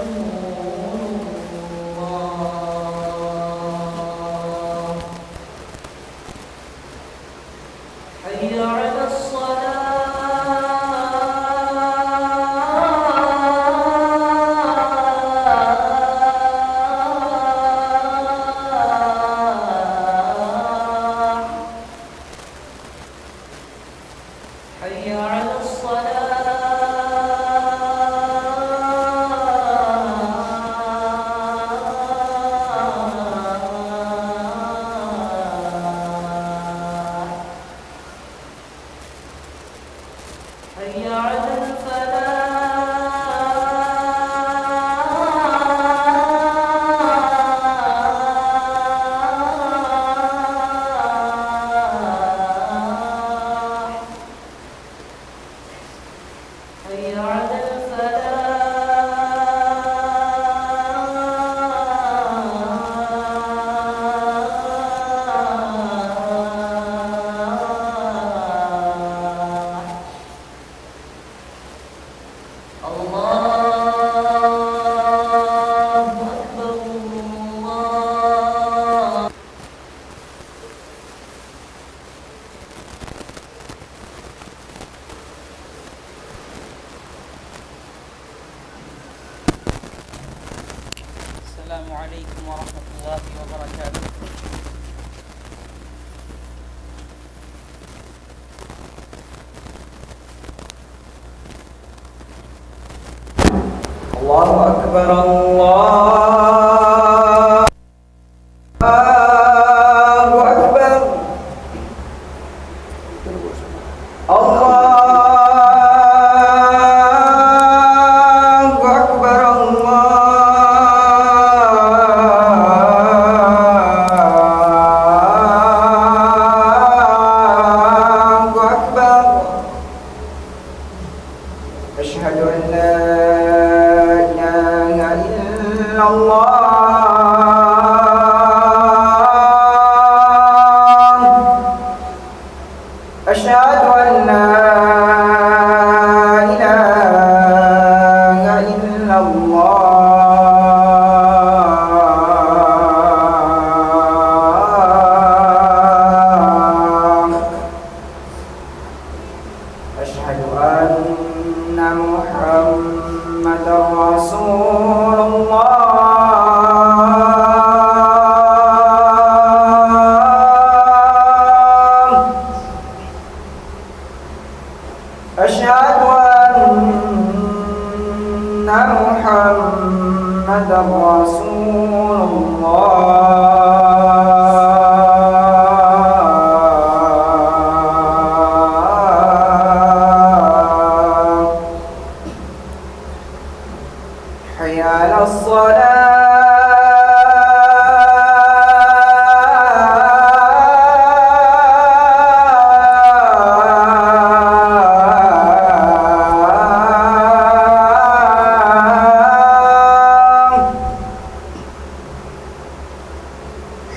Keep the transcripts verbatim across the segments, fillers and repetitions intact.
الله. حي على الصلاة. حي على الصلاة. حي على الفلاح. حي على الفلاح. الله أكبر، الله. السلام عليكم ورحمة الله وبركاته. الله أكبر، الله أكبر. الله أكبر، الله أكبر. أشهد أن لا إله إلا الله. أشهد أن لا إله إلا الله. أشهد أن محمدا رسول الله. أشهد أن محمدا رسول الله. حي على الصلاة.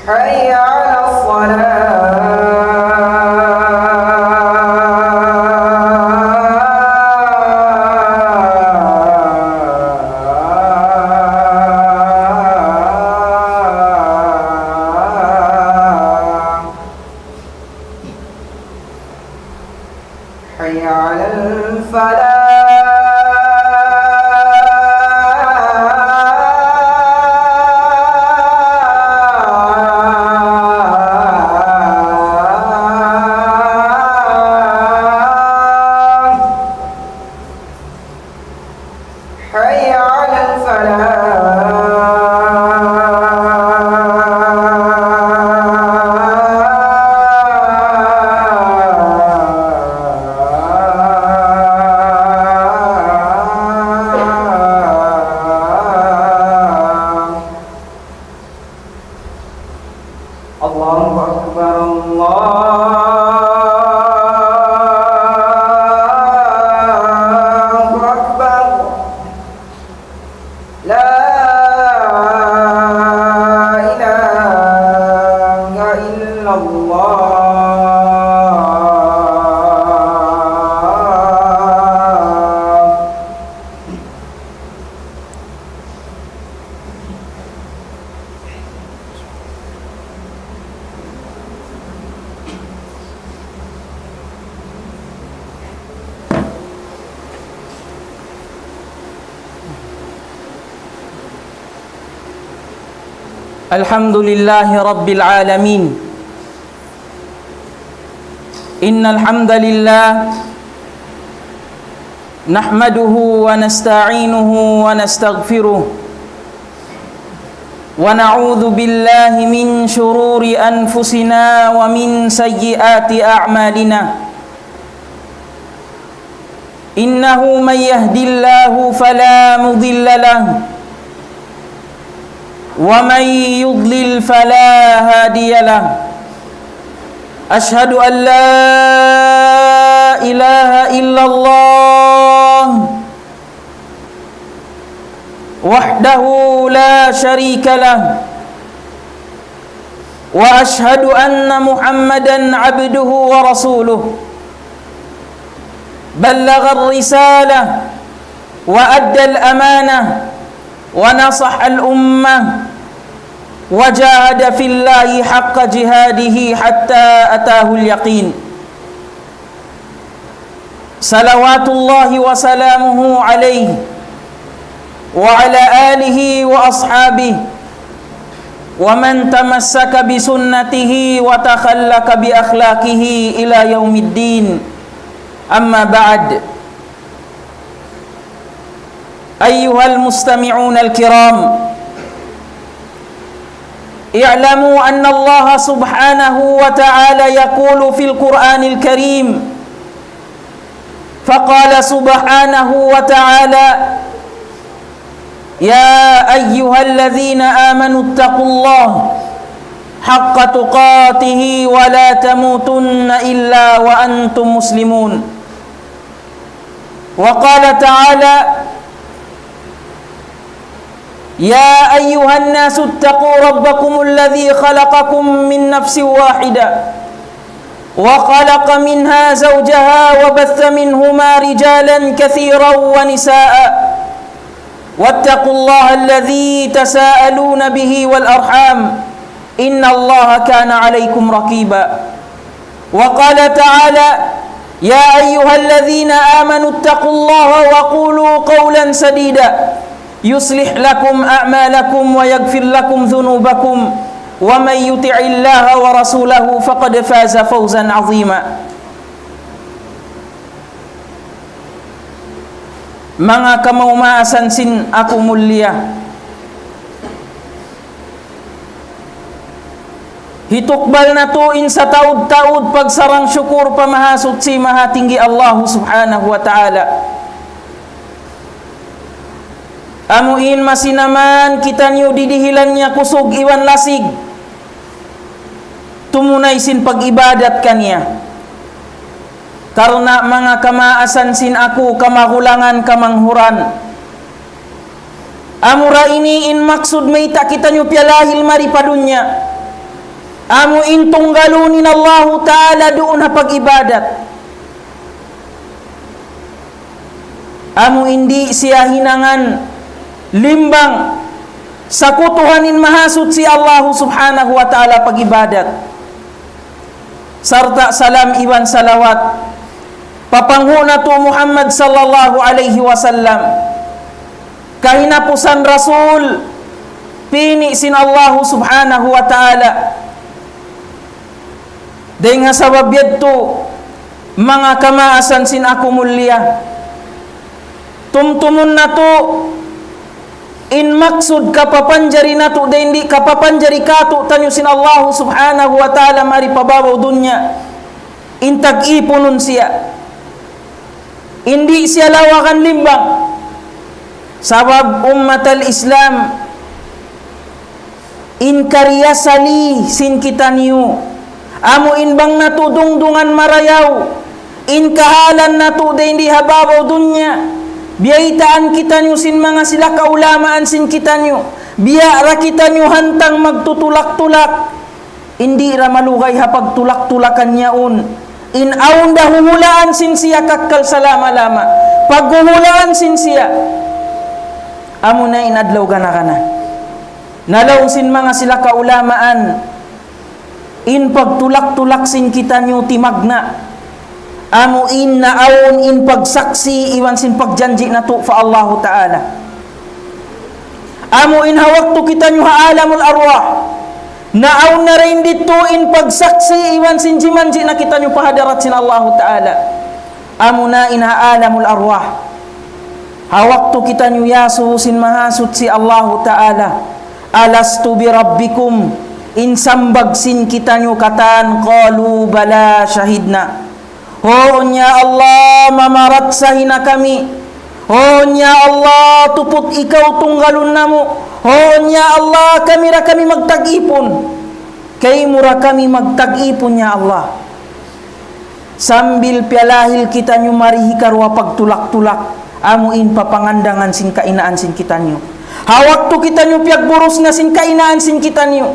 حي على الصلاة. حي على الفلاح. حي على الفلاح. الله أكبر، الله أكبر. لا الحمد لله رب العالمين. إن الحمد لله نحمده ونستعينه ونستغفره، ونعوذ بالله من شرور أنفسنا ومن سيئات أعمالنا. إنه من يهد الله فلا مضل له، ومن يضلل فلا هادي له. أشهد أن لا إله إلا الله وحده لا شريك له، وأشهد أن محمدا عبده ورسوله، بلغ الرسالة وأدى الأمانة ونصح الأمة وجاهد في الله حق جهاده حتى أتاه اليقين. صلوات الله وسلامه عليه وعلى آله وأصحابه ومن تمسك بسنته وتخلق بأخلاقه إلى يوم الدين. أما بعد، أيها المستمعون الكرام، اعلموا أن الله سبحانه وتعالى يقول في القرآن الكريم، فقال سبحانه وتعالى: يا أيها الذين آمنوا اتقوا الله حق تقاته ولا تموتن إلا وأنتم مسلمون. وقال تعالى: يا أيها الناس اتقوا ربكم الذي خلقكم من نفس واحدة وخلق منها زوجها وبث منهما رجالا كثيرا ونساء واتقوا الله الذي تساءلون به والأرحام إن الله كان عليكم رقيبا. وقال تعالى: يا أيها الذين آمنوا اتقوا الله وقولوا قولا سديدا يصلح لكم أعمالكم ويغفر لكم ذنوبكم ومن يطع الله ورسوله فقد فاز فوزا عظيما. Manga kamaas-maasan sin aku mulia, hitukbal natu' in sataud-taud pagsarang-sukul pa Mahasuchi Mahatinggi Allah Subhanahu wa Ta'ala. Amu in masi na man kitaniyu dihilan niya kusug iban lasig tumunay sin pag-ibadat kaniya. Karna' manga kamaasan sin aku, kamagulangan, kamanghuran, amura ini in maksud mayta' kitaniyu piyalahil mari pa dunya, amu in tunggalun in Allahu Ta'ala duun ha pag-ibadat. Amu in di' siya hinangan limbang, sakutuhan in Mahasuchi Allah Subhanahu wa Ta'ala pag-ibadat. Sarta' salam iban salawat pa panghu' natu' Muhammad sallallahu alayhi wasallam, kahinapusan Rasul, pini' sin Allah Subhanahu wa Ta'ala. Dayng ha sabab yadtu, manga kamaasan sin aku mulia, tumtumun natu' in maksud kapapanjari natu' dayn di, kapapanjari kātu'niyu sin Allahu Subhanahu wa Ta'ala mari pa babaw dunya, in tag-ipunun siya, in di' siya lawagan limbang. Sabab ummat al-Islam, in kariyasali sin kitaniyu, amu in bang natu' dungdungan marayaw in kahalan natu' dayn di ha babaw dunya, biyaytaan kitaniyu sin manga sila kaulamaan sin kitaniyu, biya' da kitaniyu hantang magtutulak-tulak, in di' da malugay ha pagtulak-tulakan yaun. In awn da huhulaan sin siya kakkal salama-lama, paghuhulaan sin siya, amu na in adlaw gana-gana. Na laung sin manga sila kaulamaan, in pagtulak-tulak sin kitaniyu timagna', amu in naawn in pagsaksi' iban sin pagjanji' natu' pa Allahu Ta'ala. Amu in ha waktu kitaniyu ha alamul arwah, naawn na dayn ditu in pagsaksi' iban sin jimanji' na kitaniyu pa hadarat sin Allahu Ta'ala. Amu na in ha alamul arwah. Ha waktu kitaniyu iyasubu sin Mahasuchi Allahu Ta'ala, "Alastu bi rabbikum?" In sambag sin kitaniyu katan, "Qalu bala shahidna." Huun ya Allah, mamaratsahi na kami. Huun ya Allah, tuput ikaw tunggalun namu'. Huun ya Allah, kami da kami magtag-ipun. Kaymu da kami magtag-ipun ya Allah. Sambil piyalahil kitaniyu mari hikaruwa pagtulak-tulak, amu in pa pangandangan sin kainaan sin kitaniyu. Ha waktu kitaniyu piyagburus na sin kainaan sin kitaniyu,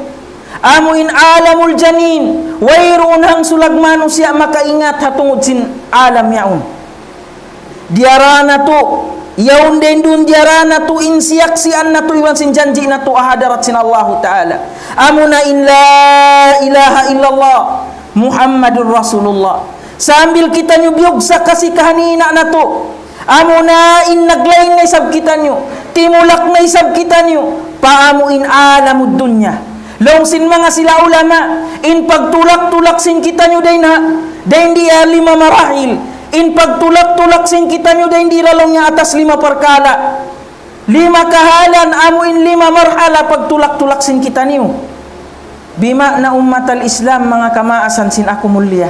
amu in alamul janin, wayruun hangsulag manusiya' makaingat ha tungud sin alam yaun. Diyara natu', yaun dayn duun diyara natu' in siyaksian natu' iban sin janji' natu' ha hadarat sin Allahu Ta'ala. Amu na in la ilaha illallah Muhammadur Rasulullah. Sambil kitaniyu biyugsa' kasi kahanina' natu'. Amu na in naglain na isab kitaniyu, timulak na isab kitaniyu pa amu in alamud dunya. Laung sin manga sila ulama, in pagtulak-tulak sin kitaniyu dayn ha, dayn di ha lima marahil. In pagtulak-tulak sin kitaniyu dayn di ha laung niya atas lima parkala'. Lima kahalan, amu in lima marhala pagtulak-tulak sin kitaniyu. Bima'na ummatal Islam, manga kamaasan sin aku mulia.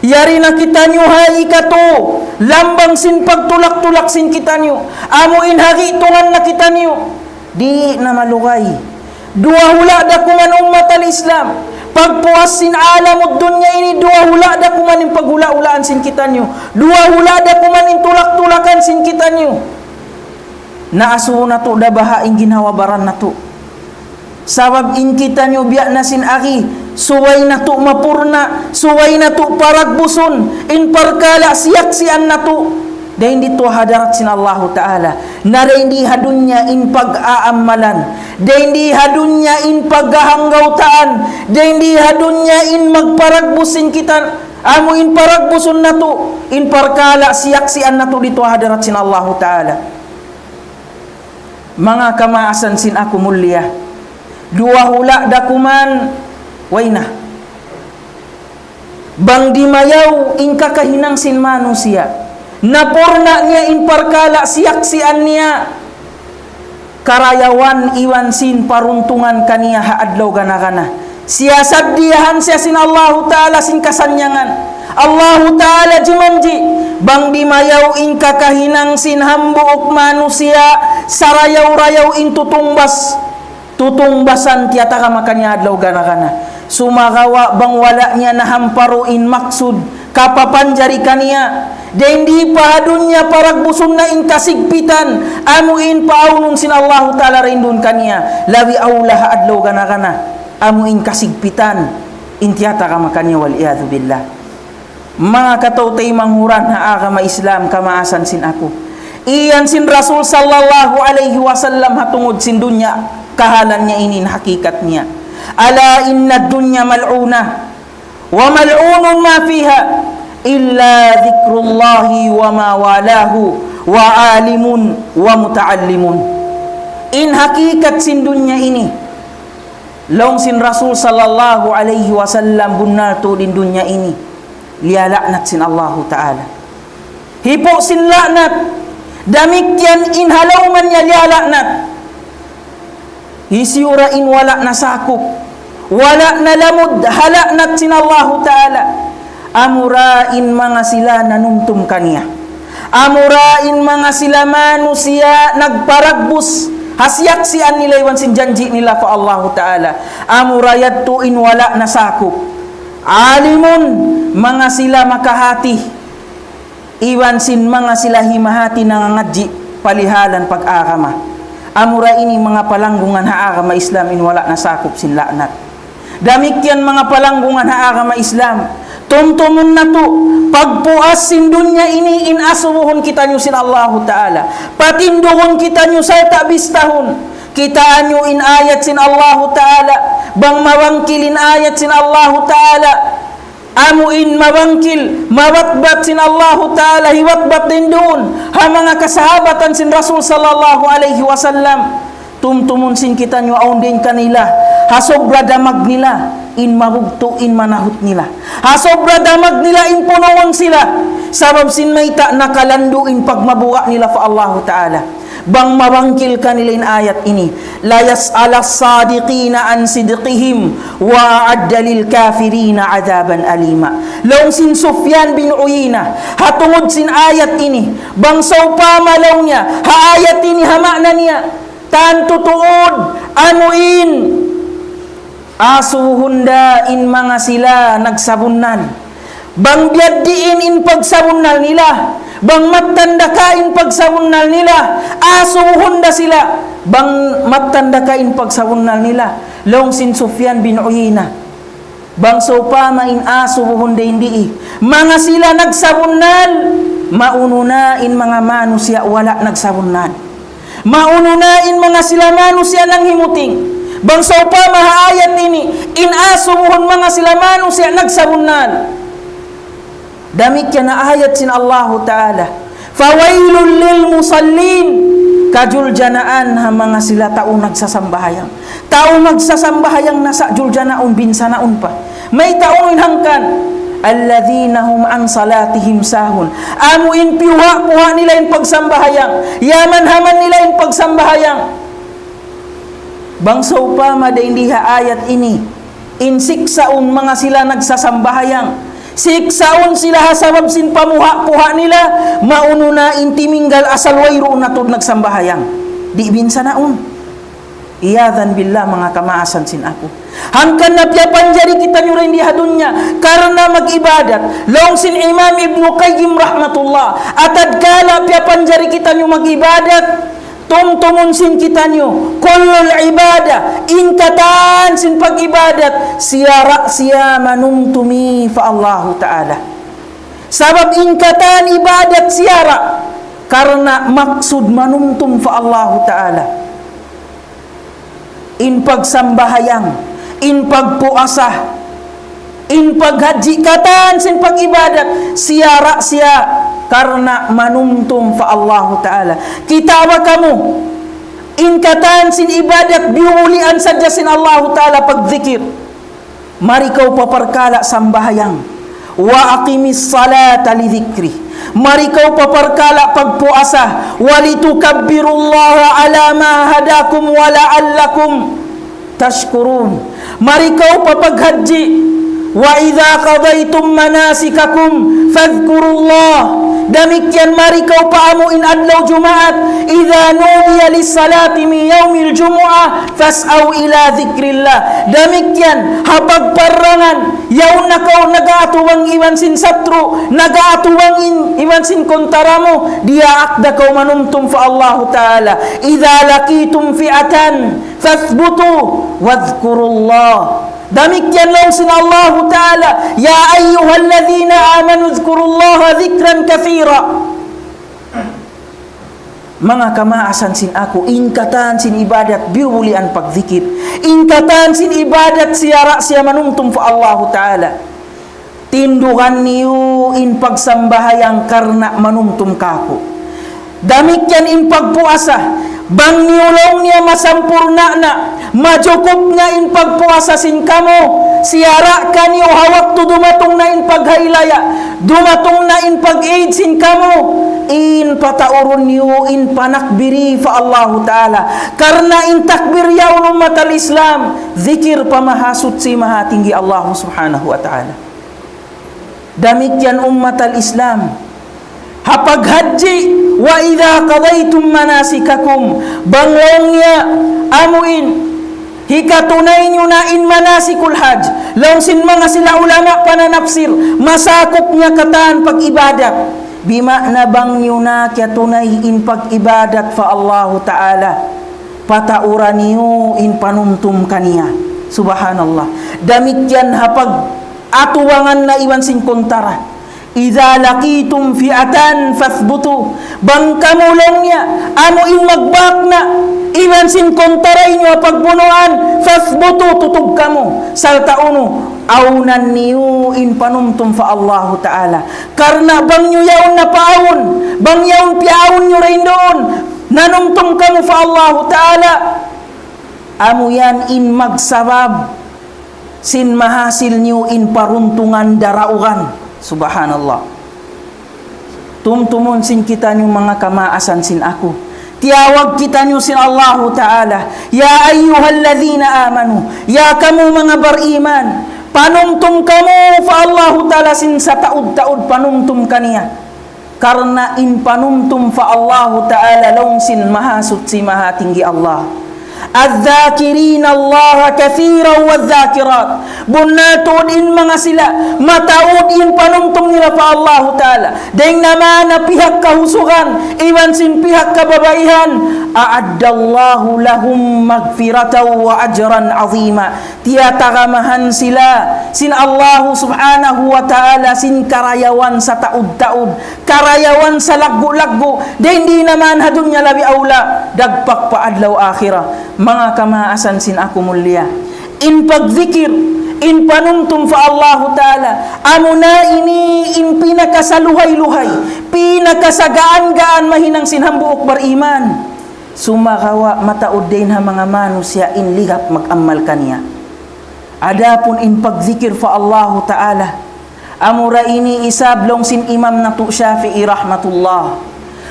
Yari na kitaniyu ha ikatu, lambang sin pagtulak-tulak sin kitaniyu. Amu in ha gitungan na kitaniyu. Di' na malugay. Duwa hula' da kuman ummatal Islam. Pagpuas sin alamud dunya ini, duwa hula' da kuman in paghula'-hulaan sin kitaniyu. Duwa hula' da kuman in tulak-tulakan sin kitaniyu. Naasubu natu' da baha' in ginhawa-baran natu'. Sabab in kitaniyu biya' na sin agi, subay natu' mapurna', subay natu' paragbusun, in parkala' siyaksian natu'. Dayn ditu ha hadarat sin Allahu Ta'ala. Na dayn di ha dunya in pag-aamalan. Dayn di ha dunya in paghahanggawtaan. Dayn di ha dunya in magparagbus sin kita. Amu in paragbusun natu'. In parkala' siyaksian natu' ditu ha hadarat sin Allahu Ta'ala. Manga kamaasan sin aku mulia. Duwa hula' da kuman, way na. Bang dimayaw in kakahinang sin manusiya'. Napurna' niya in parkala' siyaksian niya. Karayawan iban sin paruntungan kaniya ha adlaw gana-gana. Siyasadja diyahan siya sin Allahu Ta'ala sin kasannyangan. Allahu Ta'ala jimanji', bang dimayaw in kakahinang sin hambuuk manusiya', sarayaw-rayaw in tutungbas. Tutungbasan tiyatagama kaniya adlaw gana-gana. Sumagawa' bang wala' niya nahamparu in maksud, kapapanjari kaniya. Dayn di pa ha dunya paragbusun na in kasigpitan, amu in paawnun sin Allahu Ta'ala dayn duun kaniya. Labi awla ha adlaw gana-gana. Amu in kasigpitan, in tiyatagama kaniya, wal iyadhu billah. Manga kataw-taymanghuran ha agama Islam, kamaasan sin aku. Iyan sin Rasul sallallahu alayhi wasallam ha tungud sin dunya, kahalan niya ini in hakikat niya. ألا إن الدنيا ملعونة وملعون ما فيها إلا ذكر الله ومن والاه وعالم ومتعلم. In hakikat sin dunya ini, laung sin Rasul sallallahu alayhi wasallam, bunnal tuud in dunya ini liyala'nat sin Allahu Ta'ala. Hipu' sin la'nat, damikkiyan in ha lawman niya liyala'nat. Hisiyu ra in wala' nasakup, wala' nalamud ha la'nat sin Allahu Ta'ala. Amura in manga sila nanumtum kaniya. Amura in manga sila manusiya' nagparagbus ha siyaksian nila iban sin janji' nila pa Allahu Ta'ala. Amura yadtu in wala' nasakup. Alimun, manga sila makahati. Iban sin manga sila himahati nangangadji' palihalan pag-agama. Amura ini manga palanggungan ha agama Islam in wala' nasakup sin la'nat. Damikkiyan manga palanggungan ha agama Islam. Tumtumun natu', pagpuas sin dunya ini in asubuhun kitaniyu sin Allahu Ta'ala. Patindugun kitaniyu sarta' bistahun. Kitaa niyu in ayat sin Allahu Ta'ala. Bang mabangkil in ayat sin Allahu Ta'ala. Amu in mabangkil, mabatbat sin Allahu Ta'ala, hibatbat dayn duun ha manga kasahabatan sin Rasul sallallahu alayhi wasallam. Tumtumun sin kitaniyu awn dayn kanila, ha sobra damag nila, in mabugtu' in manahut nila. Ha sobra damag nila in punuun sila. Sabab sin mayta' nakalandu' in pagmabuga' nila pa Allahu Ta'ala. Bang mabangkil kanila in ayat ini. ليسأل الصادقين عن صدقهم وأعد للكافرين عذابا أليما. Laung sin Sufyan bin Uyayna, ha tungud sin ayat ini, bang sawpama laung niya, ha ayat ini, ha maana niya, tantu tuud, amu in, asubuhun da in manga sila nagsabunnal. Bang biya' diin in pagsabunnal nila, bang mattan da ka in pagsabunnal nila, asubuhun da sila, bang mattan da ka in pagsabunnal nila. Laung sin Sufyan bin Uyayna, bang sawpama in asubuhun da in dii, manga sila nagsabunnal, maunu na in manga manusiya' wala' nagsabunnal. Maunu na in manga sila manusiya' nanghimuting. Bang sawpama ha ayat ini, in asubuhun manga sila manusiya' nagsabunnal. Damikkiyan ha ayat sin Allahu Ta'ala. فويل للمصلين. Kajuljanaan ha manga sila tau nagsasambahayang. Tau magsasambahayang na sa' juljanaun, binsanaun pa. Mayta' unu in hangkan? الذين هم عن صلاتهم ساهون. Amu in piyuha'-puha' nila in pagsambahayang. Yaman-haman nila in pagsambahayang. Bang sawpama dayn di ha ayat ini, in siksaun manga sila nagsasambahayang. Siksaun sila ha sabab sin pamuha'-puha' nila, maunu na in timinggal asal wayruun na tuud nagsambahayang. Di' binsanaun. Iyadhan billah, manga kamaasan sin aku. Hangkan na piyapanjari kitaniyu dayn di ha dunya, karna' mag-ibadat. Laung sin Imam Ibnu Qayyim rahmatullah, atawa kala piyapanjari kitaniyu mag-ibadat, tumtumun sin kitaniyu, كل العبادة, in katan sin pag-ibadat, siyara' siya manumtumi pa Allahu Ta'ala. Sabab in katan ibadat siyara', karna' maksud manumtum pa Allahu Ta'ala. In pagsambahayang, in pagpuasa, in paghajji, katan sin pag-ibadat, siyara' siya karna' manumtum pa Allahu Ta'ala. Kitaa ba kamu, in katan sin ibadat, biyulian sadja sin Allahu Ta'ala pagdikir. Mari kaw pa parkala' sambahayang. وأقم الصلاة لذكري. Mari kaw pa parkala' pagpuasa. ولتكبروا الله على ما هداكم ولعلكم تشكرون. Mari kaw pa paghajji. وإذا قضيتم مناسككم فاذكروا الله. Damikkiyan mari kaw pa amu in adlaw Jumaat. إذا نودي للصلاة من يوم الجمعة فاسعوا إلى ذكر الله. Damikkiyan, ha pagparrangan, yaun na kaw nag-aatubang iban sin satru', nag-aatubang in, iban sin kuntara mu, diyaak da kaw manumtum pa Allahu Ta'ala. إذا لقيتم فئة فاثبتوا واذكروا الله. Damikkiyan laung sin Allahu Ta'ala, يا أيها الذين آمنوا اذكروا الله ذكرا كثيرا. Manga kamaasan sin aku, in katan sin ibadat, biyulian pagdikir. In katan sin ibadat, siyara' siya manumtum pa Allahu Ta'ala. Tindugan niyu in pagsambahayang karna' manumtum kāku'. Damikkiyan in pagpuasa, bang niyu laung niya masampurna' na, majukup na in pagpuasa sin kamu, siyara' kaniyu ha waktu dumatung na in paghailaya, dumatung na in pag-Eid sin kamu, in pataurun niyu in panakbiri pa Allahu Ta'ala. Karna' in takbir yaun ummatal Islam, zikir pa Mahasuchi Mahatinggi Allah Subhanahu wa Ta'ala. Damikkiyan ummatal Islam. Ha paghajji, وإذا قضيتم مناسككم. Bang laung niya amu in hikatunay niyu na in manasikul hajj. Laung sin manga sila ulama pananapsir, masakup niya katan pag-ibadat. Bima'na bang niyu na kiyatunay in pag-ibadat pa Allahu Ta'ala, patauran niyu in panumtum kaniya. Subhanallah. Damikkiyan ha pag-atubangan na iban sin kuntara. إذا لقيتم فئة فاثبتوا. Bang kamu laung niya amu in magbak na iban sin kuntara niyu ha pagbunuan, فاثبتوا, tutug kamu. Sarta' unu, aunan niyu in panumtum pa Allahu Ta'ala. Karna' bang niyu yaun napaawn, bang yaun piyaawn niyu dayn duun, nanumtum kamu pa Allahu Ta'ala, Amu yan in magsabab sin mahasil niyu in paruntungan daraugan. Subhanallah. Tumtumun sin kitaniyu manga kamaasan sin aku. Tiyawag kitaniyu sin Allahu Ta'ala, "Ya ayyuhalladhina amanu," ya kamu manga bariman, panumtum kamu pa Allahu Ta'ala sin sataud-taud panumtum kaniya. Karna' in panumtum pa Allahu Ta'ala laung sin Mahasuchi Mahatinggi Allah, "الذاكرين الله كثيرا والذاكرات." Bunnal tuud in manga sila mataud in panumtum nila pa Allahu Ta'ala, dayng na man ha pihak kahusugan iban sin pihak kababaihan, "أعد الله لهم مغفرة وأجرا عظيما." Tiyatagamahan sila sin Allahu Subhanahu wa Ta'ala sin karayawan sataud-taud, karayawan salaggu'-laggu', dayng di na man ha dunya labi awla, dagpak pa adlaw akhirat. Manga kamaasan sin aku mulia, in pagdikir, in panumtum pa Allahu Ta'ala, amuna ini in pinakasaluhay-luhay, pinakasagaan-gaan mahinang sin hambuuk bariman. Sumagawa' mataud dayn ha manga manusiya' in lihap mag-amal kaniya. Adapun in pagdikir pa Allahu Ta'ala, amura ini isab laung sin Imam natu' Shafi'i rahmatullah,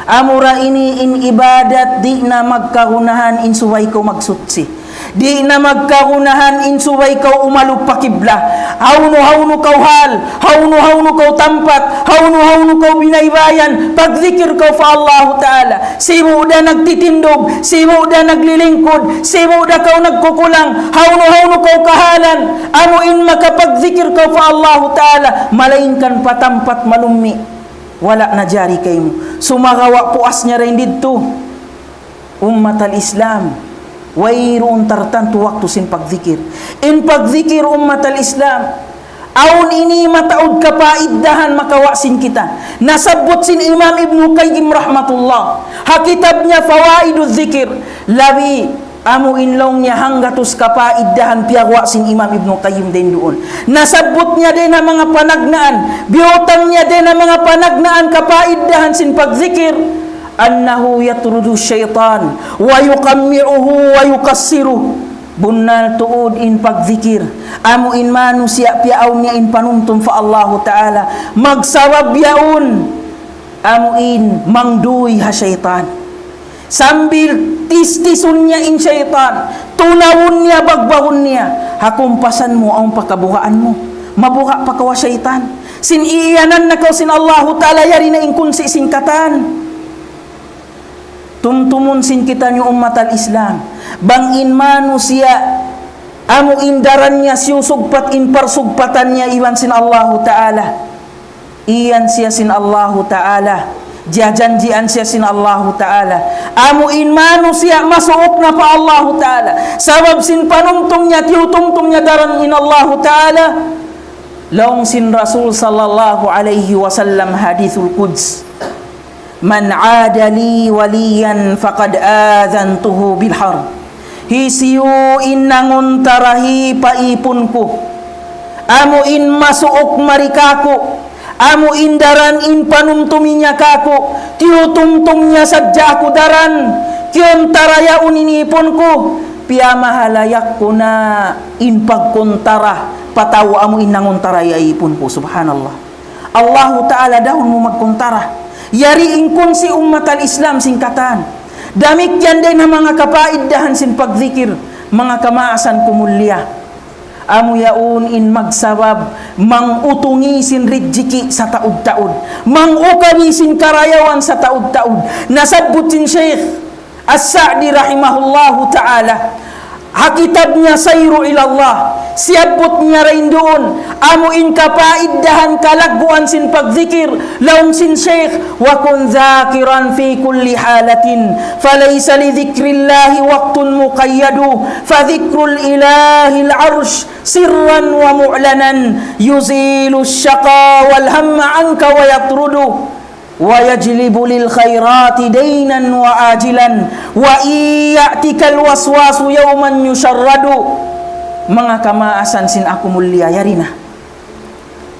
amura ini in ibadat di' na magkagunahan in subay kaw magsuchi. Di' na magkagunahan in subay kaw umalup pa kibla. Hawnu-hawnu kaw hal, hawnu-hawnu kaw tampat, hawnu-hawnu kaw binaybayan, pagdikir kaw pa Allahu Ta'ala. Sibu' da nagtitindug, sibu' da naglilingkud, sibu' da kaw nagkukulang, hawnu-hawnu kaw kahalan, amu in makapagdikir kaw pa Allahu Ta'ala, malaingkan pa tampat malummi', wala' na jari kaymu. Sumagawa' puas niya dayn didtu. Ummatal Islam, wayruun tartantu waktu sin pagdikir. In pagdikir ummatal Islam, awn ini mataud kapaiddahan makawa' sin kita. Nasabbut sin Imam Ibnu Qayyim rahmatullah, ha kitab niya Fawaiduz Zikir, labi amu in laung niya hanggatus kapaiddahan piyaguwa' sin Imam Ibnu Qayyim dayn duun. Nasabbut niya dayn ha manga panagnaan, biyutang niya dayn ha manga panagnaan kapaiddahan sin pagdikir, أنه يطرد الشيطان ويقمعه ويكسره. Bunnal tuud in pagdikir, amu in manusiya' piyaawn niya in panumtum pa Allahu Ta'ala, magsabab yaun, amu in mangduy ha saytan. Sambil tistisun niya in saytan, tunawun niya, bagbagun niya, ha kumpasan mu, awn pa kabugaan mu, mabuga' pa kaw ha saytan. Sin iyanan na kaw sin Allahu Ta'ala, yari na in kunsi sin katan. Tumtumun sin kitaniyu ummatal Islam. Bang in manusiya', amu in daran niya siyusugpat in parsugpatan niya iban sin Allahu Ta'ala. Iyan siya sin Allahu Ta'ala. Jiyajanjian siya sin Allahu Ta'ala. Amu in manusiya' masuuk na pa Allahu Ta'ala. Sabab sin panumtum niya, tiyutumtum niya daran in Allahu Ta'ala. Laung sin Rasul sallallahu alayhi wasallam hadithul Quds, من عادى لي وليا فقد آذنته بالحرب. Hisiyu in nanguntarahi pa ipun ku, amu in masuuk mari kāku', amu in daran in panumtumi niya kāku', tiyutumtum niya sadja aku daran, kiyuntara yaun in ipun ku, piyamahalayak ku na in pagkuntara pa tau amu in nanguntara ha ipun ku. Subhanallah. Allahu Ta'ala dahun mu magkuntara. Yari in kunsi ummatal Islam sin katan. Damikkiyan dayn ha manga kapaiddahan sin pagdikir, manga kamaasan ku mulia. Amu yaun in magsabab mangutungi sin rijiki' sataud-taud. Mangukabi sin karayawan sataud-taud. Nasabbut sin Shaykh As-Sa'di rahimahullahu ta'ala, ha kitab niya Sayru ilallah, siyabbut niya dayn duun, amu in kapaiddahan kalagguan sin pagdikir, laung sin Shaykh, وكن ذاكرا في كل حالة، فليس لذكر الله وقت مقيد، فذكر الإله العرش سرا ومعلنا، يزيل الشقا والهم عنك ويطرد. ويجلب للخيرات دينا وآجلا، وإن يأتك الوسواس يوما يشرد. Manga kamaasan sin aku mulia, yari na.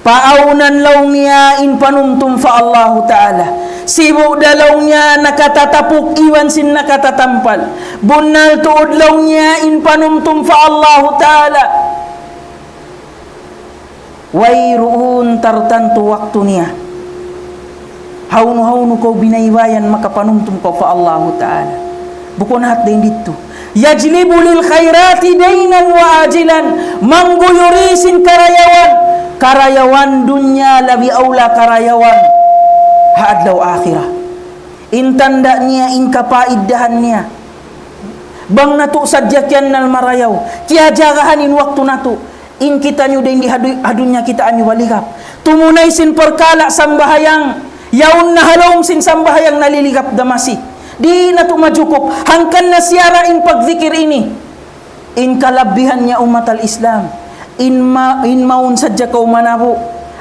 Paawnan laung niya in panumtum pa Allahu Ta'ala. Sibu' da laung niya nakatatapuk iban sin nakatatampal. Bunnal tuud laung niya in panumtum pa Allahu Ta'ala. Wayruun tartantu waktu niya. Hawnu-hawnu kaw binaybayan makapanumtum kaw pa Allahu Ta'ala. Bukun hat dayn didtu. يجلب للخيرات دينا وآجلا. Mangguyuri sin karayawan. Karayawan dunya labi awla karayawan ha adlaw akhirat. In tanda' niya, in kapaiddahan niya. Bang natu' sadja kiyannal marayaw, kiyajagahan in waktu natu'. In kitaniyu dayn di ha du-, ha dunya kita aniyu baligap. Tumunay sin parkala' sambahayang, yaun na ha lawm sin sambahayang naliligap da masi. Di' natu' majukup, hangkan na siyara in pagdikir ini. In kalabihan niya ummat al-Islam. In ma-, in mawn sadja kaw manabu'.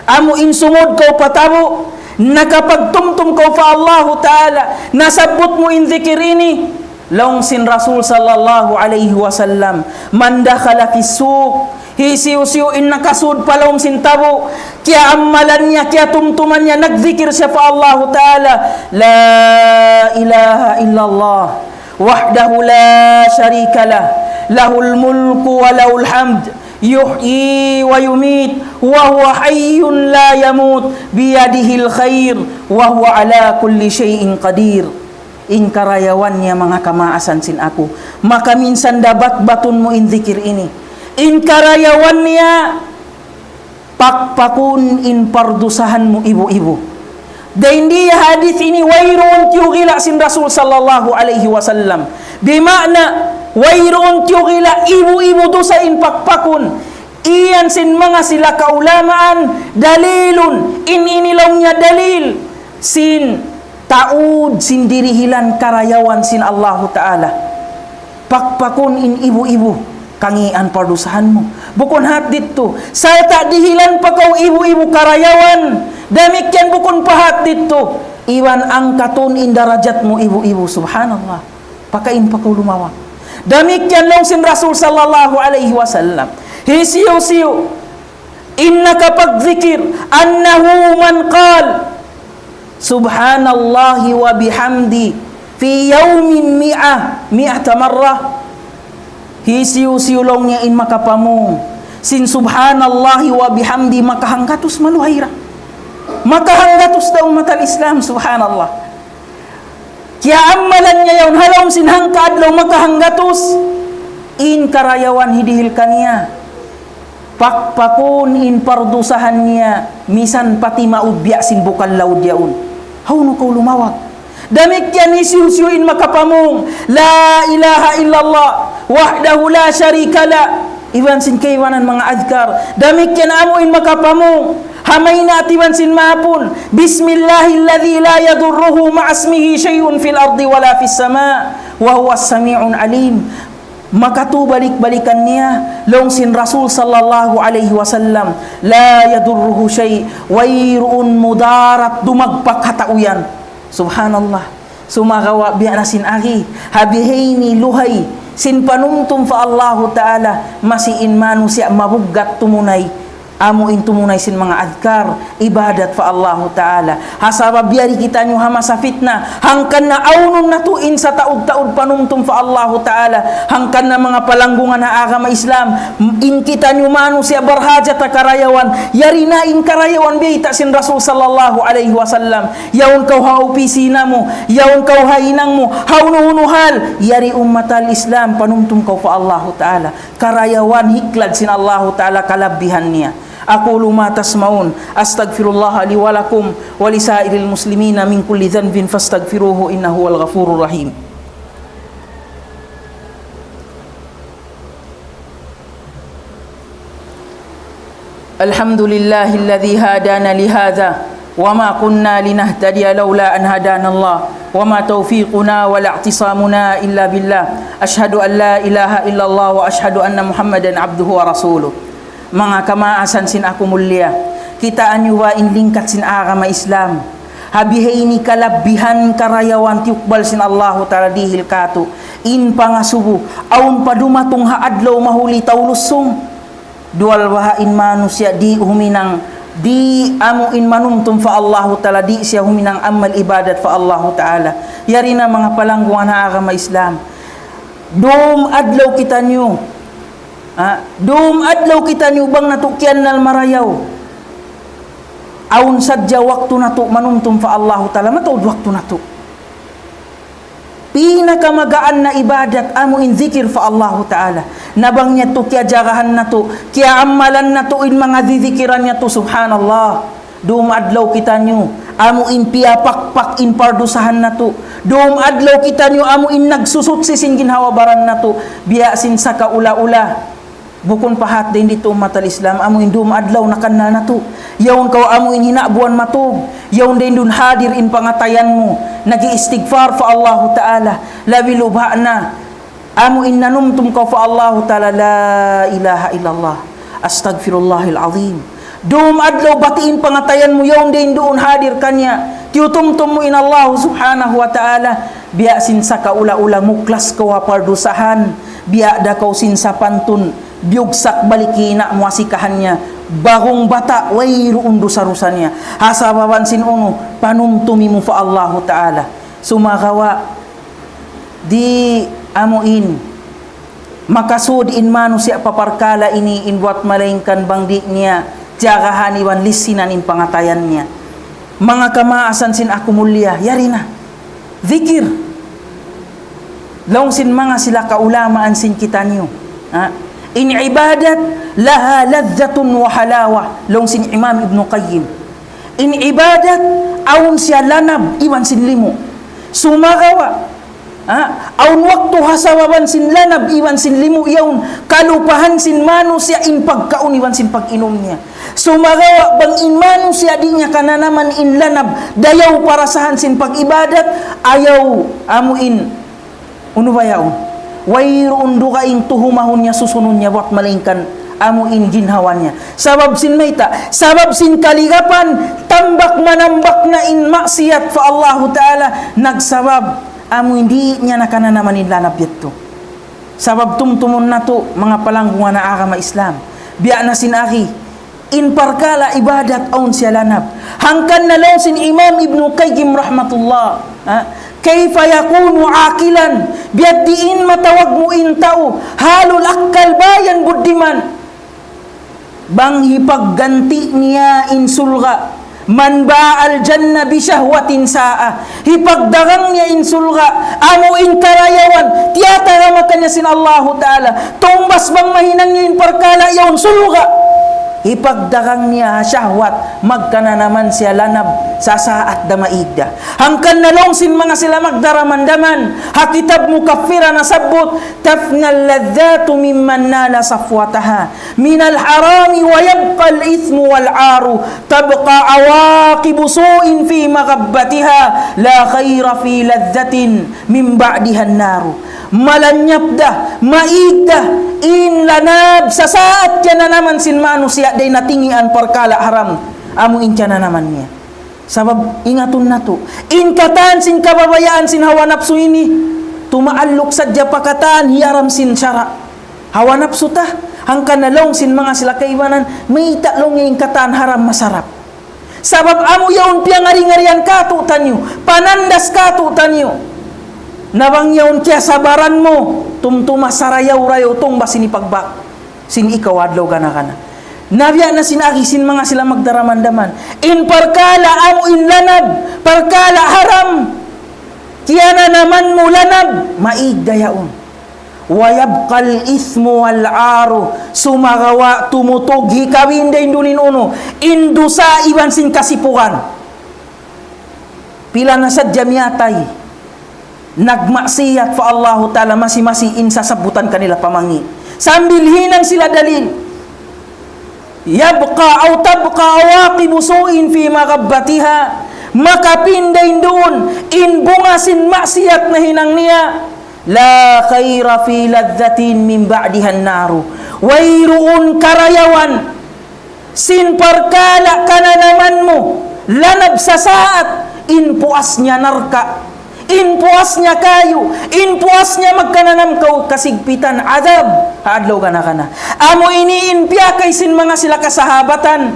Amu in sumud kaw patabu'. Nakapagtumtum kaw pa Allahu Ta'ala. Nasabbut mu in dikir ini. Laung sin Rasul sallallahu alayhi wasallam, من دخل في السوق, hisiyu-siyu in nakasud pa lawm sin tabu', kiyaammalan niya, kiyatumtuman niya, nagdikir siya pa Allahu Ta'ala, لا إله إلا الله وحده لا شريك له، له الملك وله الحمد، يحيي ويميت، وهو حي لا يموت، بيده الخير، وهو على كل شيء قدير. In karayawan niya manga kamaasan sin aku. Maka minsan da batbatun mu in dikir ini. In karayawan niya pakpakun in pardusahan mu ibu-ibu. Dayn di hadith ini wayruun tiyugila' sin Rasul sallallahu alayhi wasallam. Bima'na wayruun tiyugila' ibu-ibu dusa in pakpakun. Iyan sin manga sila kaulamaan, dalilun, in ini laung niya dalil, sin taud, sin dirihilan karayawan sin Allahu Ta'ala. Pakpakun in ibu-ibu, kangian pardusahan mu. Bukun hat didtu, sarta' dihilan pa kaw ibu-ibu karayawan, damikkiyan bukun pa hat didtu, iban angkatun in darajat mu ibu-ibu, subhanallah. Pakain pa kaw lumawag. Damikkiyan laung sin Rasul sallallahu alayhi wasallam. Hisiyu-siyu in nakapagdikir, أنه من قال سبحان الله وبحمده في يوم مائة، مائة مرة. Hisiyu-siyu laung niya in makapamung sin subhanallahi wa bihamdi makahanggatus maluhay ra. Makahanggatus da ummat al-Islam, subhanallah. Kiyaammalan niya yaun ha lawm sin hangka adlaw makahanggatus. In karayawan hidihil kaniya. Pakpakun in pardusahan niya, misan pa timaud biya' sin bukal laud yaun. Hawnu kaw lumawag? Damikkiyan hisiyu-siyu in makapamung, لا إله إلا الله وحده لا شريك له. Iban sin kaibanan manga adhkar. Damikkiyan amu in makapamung. Ha maynaat iban sin mahapun. بسم الله الذي لا يضره مع اسمه شيء في الأرض ولا في السماء وهو السميع العليم. Makatubalik-balikan niya, laung sin Rasul sallallahu alayhi wasallam, لا يضره شيء, wayruun mudarat dumagpak ha tau yan. Subhanallah. Sumagawa' biya' na sin agi, ha bihaini luhay sin panumtum pa Allahu Ta'ala, masi in manusiya' mabuggat tumunay, amu in tumunay sin manga adhkar, ibadat pa Allahu Ta'ala. Ha sabab yari kitaniyu ha masa fitna, hangkan na awnun natu' in sataud-taud panumtum pa Allahu Ta'ala, hangkan na manga palanggungan ha agama Islam, in kitaniyu manusiya' barhajat ha karayawan, yari na in karayawan biyayta' sin Rasul sallallahu alayhi wasallam, yaun kaw ha opisina mu, yaun kaw ha hinang mu, ha unu-unu hal, yari ummat al-Islam, panumtum kaw pa Allahu Ta'ala. Karayawan hiklad sin Allahu Ta'ala kalabihan niya. أقول ما تسمعون، أستغفر الله لي ولكم ولسائر المسلمين من كل ذنب فاستغفروه إنه هو الغفور الرحيم. الحمد لله الذي هدانا لهذا وما كنا لنهتدي لولا أن هدانا الله وما توفيقنا ولا اعتصامنا إلا بالله. أشهد أن لا إله إلا الله وأشهد أن محمدا عبده ورسوله. Manga kamaasan sin aku mulia, kitaa niyu ba in lingkat sin agama Islam? Ha bihaini kalabihan karayawan tiyukbal sin Allahu Ta'ala dihil katu'. In pangasubu, awn pa dumatung ha adlaw mahuli tau lusung. Duwal baha' in manusiya' di' huminang Di' amu in manumtum pa Allahu Ta'ala, di' siya huminang amal ibadat pa Allahu Ta'ala. Yari na manga palanggungan ha agama Islam. Dum adlaw kitaniyu. Ha? Dum adlaw kitaniyu bang natu' kiyannal marayaw. Awn sadja waktu natu' manumtum pa Allahu Ta'ala, mataud waktu natu'. Pinakamagaan na ibadat amu in zikir pa Allahu Ta'ala. Na bang yadtu kiyajagahan natu', kiyaamalan natu' in manga zizikiran yadtu, subhanallah. Dum adlaw kitaniyu, amu in piyapakpak in pardusahan natu'. Dum adlaw kitaniyu, amu in nagsusuchi sin ginhawa-baran natu'. Biya' sin sakaula-ula. Bukun pa hat dayn didtu ummat al-Islam, amu in dum adlaw nakannal natu'. Yaun kaw amu in hina'buan matug. Yaun dayn duun hadir in pangatayan mu. Nag-iistigfar pa Allahu Ta'ala. Labi luba na. Amu in nanumtum kaw pa Allahu Ta'ala, la ilaha illallah. Astagfirullahil azim. Dum adlaw bati' in pangatayan mu yaun dayn duun hadir kaniya. Tiyutumtum mu in Allahu Subhanahu wa Ta'ala. Biya' sin sakaula-ula muklas kaw ha pardusahan. Biya' da kaw sin sapantun. Biyugsak balik hi ina' mu asikahan niya. Bagung bata', wayruun dusa-dusa niya. Ha sababan sin unu, panumtumi mu pa Allahu Ta'ala. Sumagawa', di' amu in. Makasud in manusiya' pa parkala' ini in buwat malaingkan bang di' niya tiyagahan iban lisinan in pangatayan niya. Manga kamaasan sin aku mulia, yari na. Zikir. Laung sin manga sila kaulamaan sin kitaniyu. Ha? In ibadat laha ladhatun wa halawa. Laung sin Imam Ibn Qayyim. In ibadat awn siya lanab iban sin limu. Sumagawa'. Ha? Awn waktu ha sababan sin lanab iban sin limu yaun kalupahan sin manusiya' in pagkaun iban sin pag-inum niya. Sumagawa' bang in manusiya' di' niya kananaman in lanab, dayaw parasahan sin pag-ibadat, ayaw amu in unu ba yaun? Wayruun dugaing tuhumahun niya, susunun niya buwat malaingkan amu in ginhawa niya. Sabab sin mayta', sabab sin kaligapan, tambak manambak na in maksiyat pa Allahu Ta'ala, nagsabab amu in di' niya nakananaman in lanab yadtu. Sabab tumtumun natu', manga palanggungan ha agama Islam. Biya' na sin agi, in parkala' ibadat awn siya lanab. Hangkan na laung sin Imam Ibn Qayyim rahmatullah. Ha? Kayfa yakunu aqilan? Biya' diin matawag mu in tau halul akkal, bayan buddiman. Bang hipagganti' niya in surga'. Man ba'al jannah bi shahwatin sa'a. Hipagdagang niya in surga', amu in karayawan, tiyatagama kaniya sin Allahu Ta'ala. Tungbas bang mahinang niya in parkala' yaun surga'. Hipagdagang niya ha shahwat, magkananaman siya lanab, sasaat da maig da. Hangkan na laung sin manga sila magdaramandaman, ha kitab Mukaffirah nasabbut, تفنى اللذات ممن نال صفوتها من الحرام ويبقى الإثم والعار تبقى عواقب سوء في مغبتها لا خير في لذة من بعدها النار. Malanyap da, maig da, in lanab sasaat kiyananaman sin manusiya' dayn ha tingian parkala' haram, amu in kiyananaman niya. Sabab ingatun natu', in katan sin kababayaan sin hawa napsu ini, tumaalluk sadja pa katan hiyaram sin sara'. Hawa napsu ta, hangkan na laung sin manga sila kaibanan, mayta' laung in katan haram masarap. Sabab amu yaun piyangari-ngarian katu'taniyu, panandas katu'taniyu. Na bang yaun kiyasabaran mu, tumtuma sarayaw-rayaw tungbas sin ipagbak sin ikaw adlaw gana-gana. Na biya' na sin agi sin manga sila magdaramandaman. In parkala' amu in lanab, parkala' haram. Kiyananaman mu lanab, maig da yaun. ويبقى الإثم والعار, sumagawa' tumutug hikawin dayn duun in unu, in dusa iban sin kasipugan. Pila na sadja miyatay nagmaksiyat pa Allahu Ta'ala, masi-masi in sasabbutan kanila pa mangi'. Sambil hinang sila dalil. يبقى أو تبقى عواقب سوء في مغبتها. Makapin dayn duun in bunga sin maksiyat nahinang niya. لا خير في لذة من بعدها النار. Wayruun karayawan sin parkala' kananaman mu, lanab sasaat, in puas niya narka', in puas niya kayu, in puas niya magkananam kaw kasigpitan, adab, ha adlaw gana-gana. Amu ini in piyakay sin manga sila kasahabatan.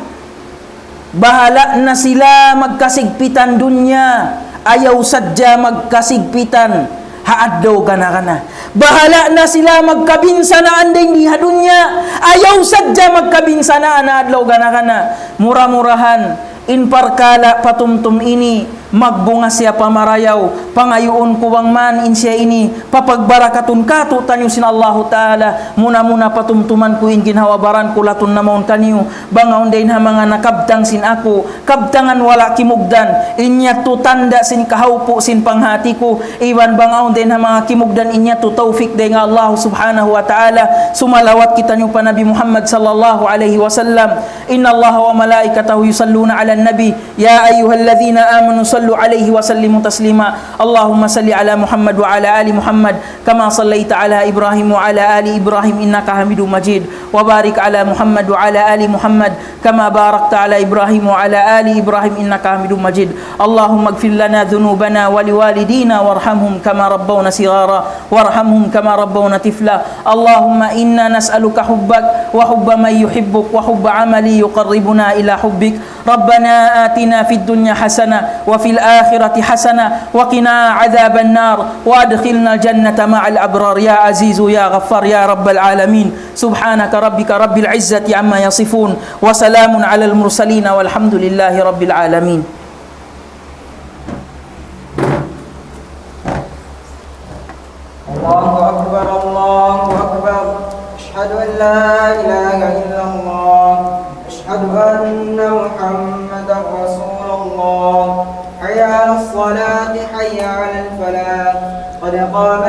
Bahala' na sila magkasigpitan dunya, ayaw sadja magkasigpitan ha adlaw gana-gana. Bahala' na sila magkabinsanaan dayn di ha dunya, ayaw sadja magkabinsanaan ha adlaw gana-gana. Mura-murahan, in parkala' patumtum ini, magbunga siya pa marayaw, pangayuun ku bang man in siya ini, papagbarakatun kātu'niyu sin Allahu Ta'ala, muna-muna patumtuman ku in ginhawa-baran ku latun na mawn kaniyu, bang awn dayn ha manga nakabtang sin aku, kabtangan wala' kimugdan, in yadtu tanda' sin kahawpu' sin panghāti ku, iban bang awn dayn ha manga kimugdan in yadtu tawfik dayn ha Allah Subhanahu wa Ta'ala, sumalawat kitaniyu pa Nabi Muhammad sallallahu alayhi wasallam, إن الله وملائكته يصلون على النبي يا أيها الذين آمنوا صلوا عليه وسلموا تسليما. اللهم صل على محمد وعلى آل محمد كما صليت على إبراهيم وعلى آل إبراهيم إنك حميد مجيد. وبارك على محمد وعلى آل محمد كما باركت على إبراهيم وعلى آل إبراهيم إنك حميد مجيد. اللهم اغفر لنا ذنوبنا ولوالدينا وارحمهم كما ربونا صغارا وارحمهم كما ربونا طفلا. اللهم إنا نسألك حبك وحب من يحبك وحب عمل يقربنا إلى حبك. ربنا آتنا في الدنيا حسنة وفي الآخرة حسنة وقنا عذاب النار وأدخلنا الجنة مع الأبرار يا عزيز يا غفار يا رب العالمين. سبحانك ربك رب العزة عما يصفون وسلام على المرسلين والحمد لله رب العالمين. الله أكبر، الله أكبر. أشهد أن لا إله إلا الله. أشهد أن محمدا رسول الله. حي على الصلاة، حي على الفلاح. قد قامت